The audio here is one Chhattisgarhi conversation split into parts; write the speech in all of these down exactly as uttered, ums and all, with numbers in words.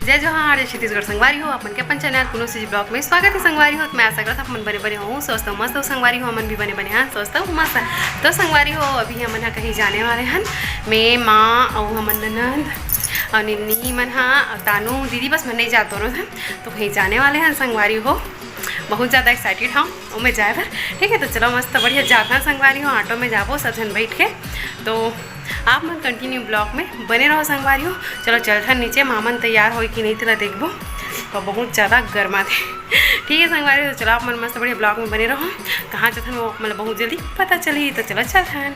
जय जोहार, जय छत्तीसगढ़ संगवारी हो, आप मन के अपन चैनल कुनो सीजी ब्लॉग में स्वागत है संगवारी हो। तो मैं आशा करत हूँ आप मन बने बने हो, स्वस्थ हो, मस्त हो संगवारी हो। हमन भी बने बने हैं, स्वस्थ हो, मस्त। तो संगवारी हो, अभी हमन ह कहीं जाने वाले हन, मैं, माँ अउ हमन ननद अउ निन्नी मन ह, अउ तानू दीदी, बस मन नहीं जात दोनों झन, तो कहीं जाने वाले हन संगवारी हो। बहुत ज़्यादा एक्साइटेड हूँ ओमे जाए बर। ठीक है, तो चलो मस्त बढ़िया जात हन संगवारी हो, ऑटो में जाबो सब झन बैठ के। तो आप मन कंटिन्यू ब्लॉग में बने रहो संगवारी हो। चलो चलथन नीचे, मामन तैयार होई कि नहीं तेला देखबो, तो बहुत ज़्यादा गर्मा थे। ठीक है संगवारी हो, तो चलो आप मन मस्त बढ़िया ब्लॉग में बने रहो। कहाँ जाथन वो मतलब बहुत जल्दी पता चली, तो चलो चलथन।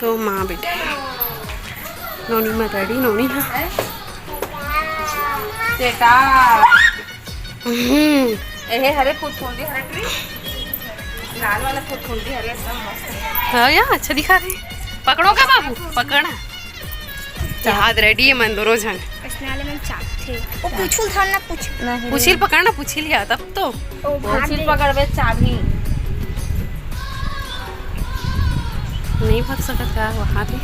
तो माँ बेटे नोनी में रेडी, नोनी हाँ। बेटा। हम्म। एहे हरे फुफुंदी हरे ट्री। लाल वाला फुफुंदी हरे एकदम मस्त। हाँ यार, अच्छा दिखा रही। पकड़ो का बाबू? पकड़। याद रेडी है मन दोनों झन। इसने वाले मन चाप थे। वो पूछुल था ना, पूछ। नहीं। पूछिल पकड़ ना, पूछिल या तब तो। ओ, भाग पूछिल गए। पकड़बे चाबी। नहीं भाग सकत का वहाँ थे।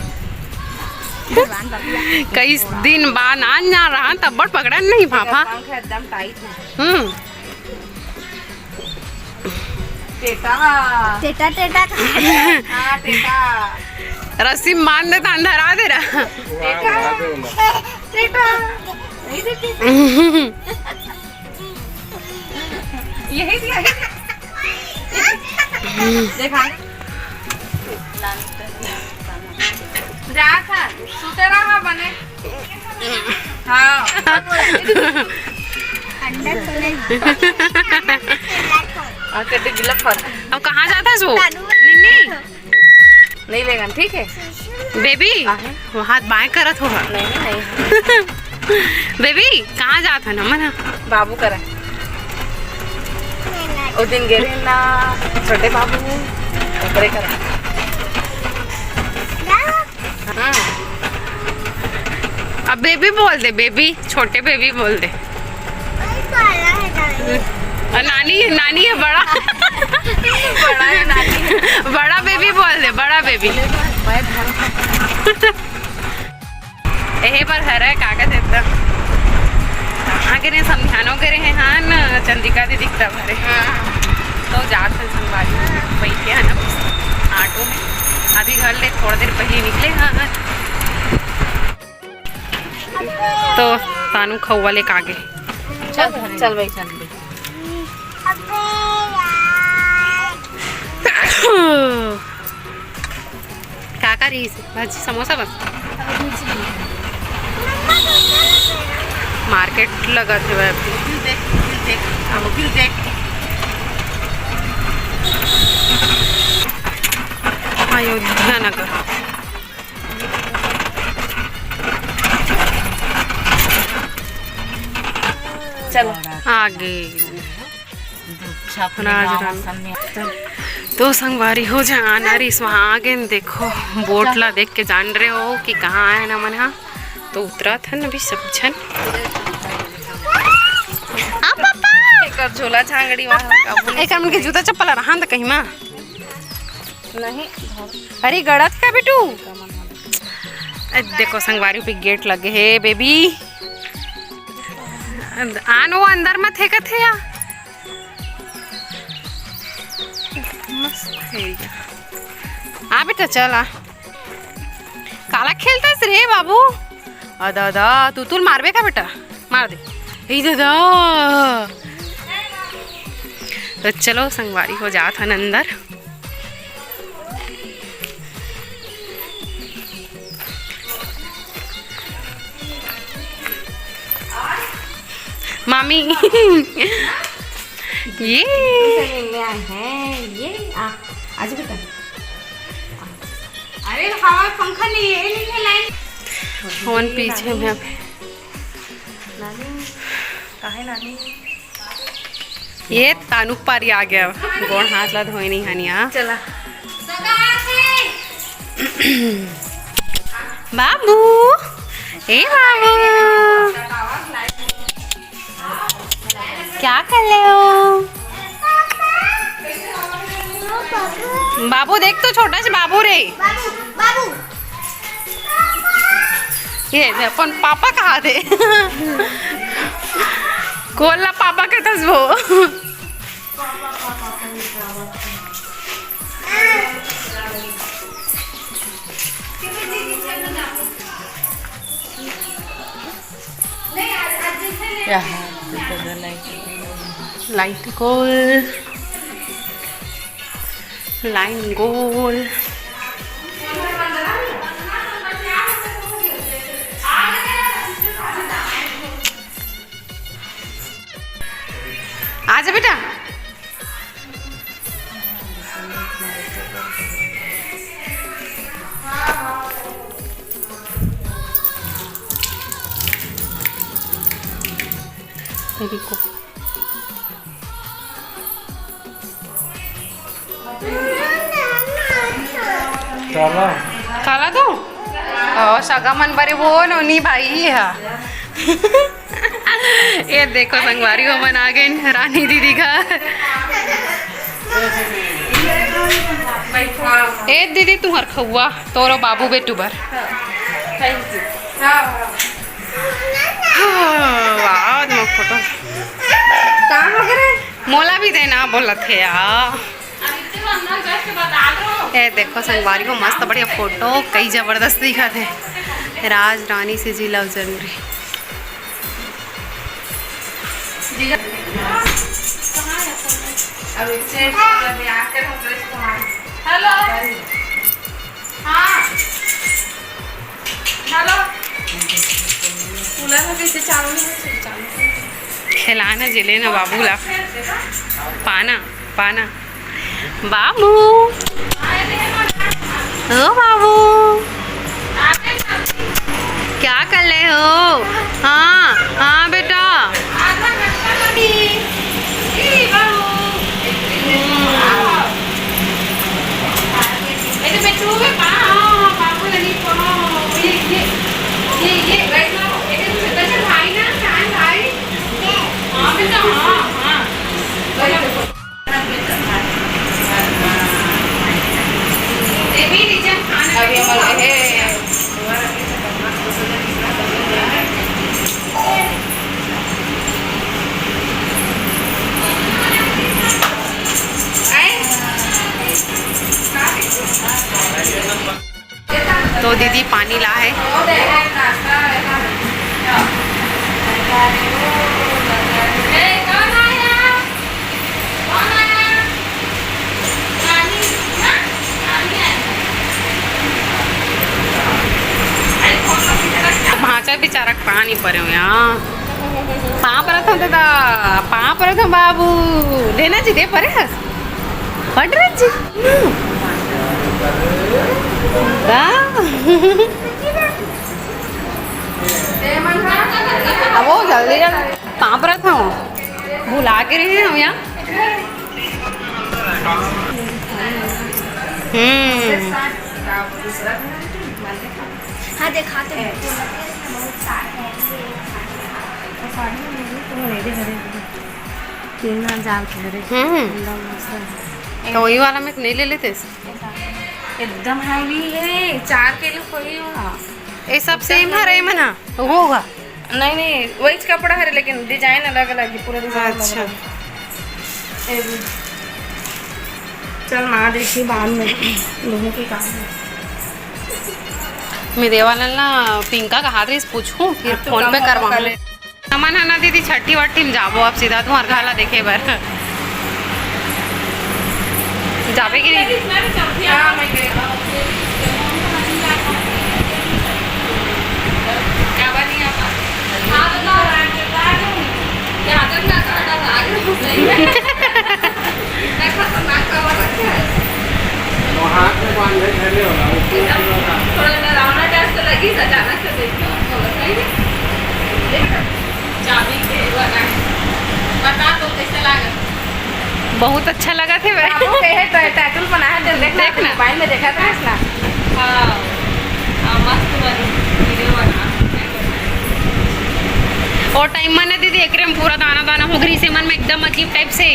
भगवान बाबू। कई दिन बाद नान जा रहा, तब बड़ पकड़न नहीं भाफा। पंख एकदम टाइट है। हम्म। टेटा। टेटा, टेटा। हाँ, टेटा। रस्सी में बांध देता, अंधारा दे रहा। टेटा। टेटा। नहीं देती। यही दिया, यही दिया। देखा। जा था, सुते रहा बने। हाँ। अंडा सोने। आ, कटे गिला फल। अब कहाँ जाता है वो? तानू। नहीं, नहीं। नहीं लेगा, ठीक है? बेबी, आहे? वो हाथ बाएं करत हो। नहीं, नहीं, नहीं। बेबी, कहाँ जात है ना मना? बाबू करा। ओ दिन गे रहे ना, छोटे बाबू, ओकरे करा। हाँ। अब बेबी बोल दे, बेबी, छोटे बेबी बोल दे। और नानी, नानी है बड़ा। बड़ा है नानी। बड़ा बेबी बोल दे, बड़ा बेबी। एहे बर हरे कागज एकदम। आगे ने समझानो करे हैं, हाँ न, चंद्रिका दीदी तब हरे। हाँ। तो जात हन संगवारी बैठ के है ना ऑटो में। अभी घर ले थोड़ा देर पहले निकले हाँ। तो तानू खौवा लेके आगे। चल, चल भाई, चल भाई। का का रही से? भाजी, समोसा बस? मार्केट लगा थे भाई अभी। देख, देख, अब फिर देख। अयोध्या नगर। चलो। आगे। राज रानी। तो संगवारी हो जान, अरे इस वहाँ आगे न देखो, बोट ला देख के जान रहे हो कि कहाँ आए ना मन हा। तो उतरा था ना अभी सब झन। आ पापा। एकर झोला झांगड़ी वहाँ काबू नहीं। एकर मन के जूता चप्पल रहा था कहीं मा? नहीं। अरे गड़त का बिटू। ए, देखो संगवारी पे गेट लगे हे बेबी। आन वो अंदर मत हे कथे या। मस्त हे। आ बेटा चल आ। काला खेलता रे बाबू। अदा अदा तू तुल मारबे का बेटा? मार दे। ए दादा। तो चलो संगवारी हो जात हन अंदर। मामी। ये। ये आ, आज बेटा। अरे हवा पंखा नहीं है, नहीं है लाइन। फोन पीछे में। नानी, काहे नानी? ये तानुक पारी आ गया, गोड़ हाथ ला धोए नहीं हनिया। चला। बाबू, ए बाबू, क्या कर रहे हो? बाबू देख तो छोटा से बाबू रे। बाबू, बाबू। ये दे, अपन पापा कहा दे। कोन ला पापा कथस वो। लाइट गोल, लाइन गोल। आजा बेटा। तेरी को। काला। काला तो? ओ, सगा मन बरे वो नोनी भाई ही हा। ये देखो संगवारी हो मन आ गए रानी दीदी घर। ए दीदी तुम्हार खउआ तोरो बाबू बेटू बर। वाह, मोर फोटो। का हो गे रे? मोला भी देना बोलत हे यार। ये देखो संगवारी हो मस्त बढ़िया फोटो, कई जबरदस्त दिखत हे। राज रानी से जी लव जरूरी। हेलो। हाँ। हेलो। कूलर में कैसे चालू नहीं होता? चालू। खिलाना जिले ना बाबू ला। पाना, पाना। बाबू। ओ बाबू। क्या कर रहे हो? हाँ, हाँ बेटा। अभी हमर हे। तो दीदी पानी ला है। भांचा बेचारा पानी परे हुए, हाँ। पाँव परत हंव दादा, पाँव परत हंव बाबू। लेना जी दे परे हस। पढ़ रहे जी। का? अब वो जल्दी जल्दी पाँव परत हंव। भुला के रहे हम यहाँ। हम्म। हाँ, दिखाते हैं। तीन हजार के हरे। हम्म। एकदम मस्त है। तो वही वाला में नहीं ले लेते? एकदम हैवी है, चार किलो कोई हुआ। ये सब सेम हरे मना होगा। नहीं, नहीं, वही कपड़ा हरे, लेकिन डिजाइन अलग अलग है, पूरा डिजाइन अलग अच्छा। अलग है। ये भी। चल, माँ देखी बाद में, दोनों के काम है। मैं देवाला ना पिंका का हाथ रेस पूछूं, फिर अब तो फोन काम पे होगा करवाऊं। पहले। हमन ह ना दीदी छठी वट्ठी में जाबो अब सीधा तुम्हार घर ला देखे बर। जाबे कि नहीं? हाथ में बांधे धरे होला, वो एकदम थोड़ा डरावना टाइप से लगी, अचानक से देखो, बोला, सही है? देख, चाबी के बना है। बता तो कैसे लागत? बहुत अच्छा लगा थे भाई। बाबू के है, टा-, टैटू बना है, जो देखना, देखना। मोबाइल में देखा था ना। हाँ। हाँ, मस्त बनी, वीडियो बना। और टाइम में ना दीदी, एकरे में पूरा दाना दाना हो गई, से मन में एकदम अजीब टाइप से।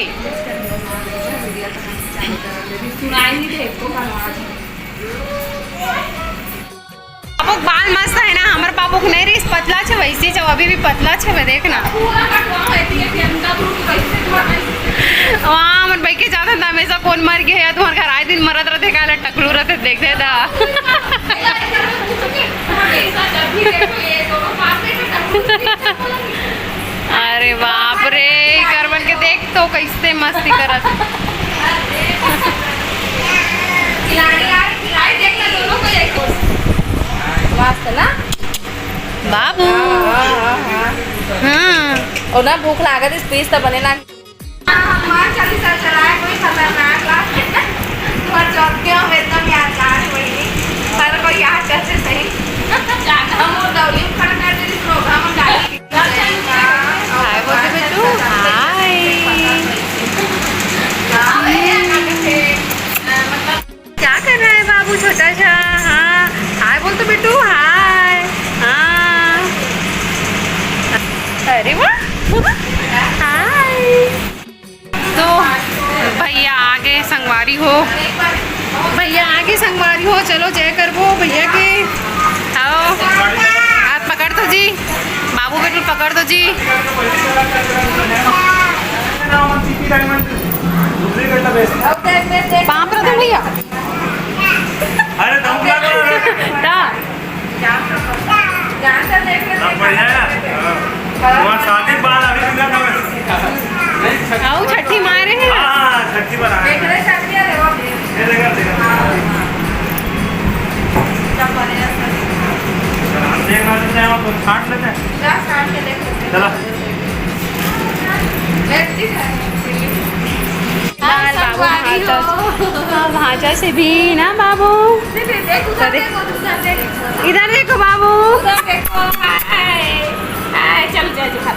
सुनाई नहीं दे, तो बनवा दे। अब बाल मस्त है ना, हमर बाबू के नहीं रहिस, पतला छे, वैसे छे, अभी भी पतला छे, मैं देखना। वहाँ हमर बइके जात हन, हमेशा कोन मर गया है, तुम्हारे घर आए दिन मरत रहते, काला टकलू रहते, देख दे दा। अरे बाप रे, कर मन के देख तो कैसे मस्ती करत। खिलाड़ी आए, खिलाड़ी देखना दोनों को एक और। मस्त ना? बाबू। हाँ, हाँ, हाँ, हाँ। हाँ। और ना भूख लागत, space तो बने ना। हनुमान चालीसा चलाए, कोई खतरनाक लागे। तुम्हार चौक के हम एकदम यादगार होई। हर कोई याद करते सही। हम वो दौली खड़ा कर दे, program हम डाल। हाय बोल दे बेटू, हाय। क्या कर रहा है बाबू छोटा सा? हाँ, हाय बोल तो बेटू, हाय। हाँ। अरे वाह, हाय। तो भैया आ गए संगवारी हो, भैया आ गए संगवारी हो। चलो जय करबो भैया के। आओ, हाथ पकड़ तो जी, बाबू बेटू पकड़ तो जी। बाप रे, तुम भैया। अरे, दम लगा। ता। सब बढ़िया है। हाँ। तुम्हार शादी के बाद अभी मिला था मैं। आओ, छठी मारे हैं। हाँ, हाँ, छठी पर आया। ये देखा, देखा। हम देखना चाहते हैं, हम छाट लेते हैं। चला। बाल बाबू भांजा, हाँ, भांजा से भी ना बाबू। इधर देखो बाबू। उधर देखो, हाय। हाय, चलो, जय जोहार।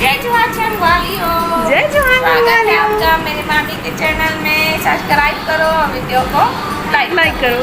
जय जोहार, संगवारी हो। जय जोहार, स्वागत है संगवारी हो। आपका मेरे मामी के channel में। Subscribe करो और video को like like करो।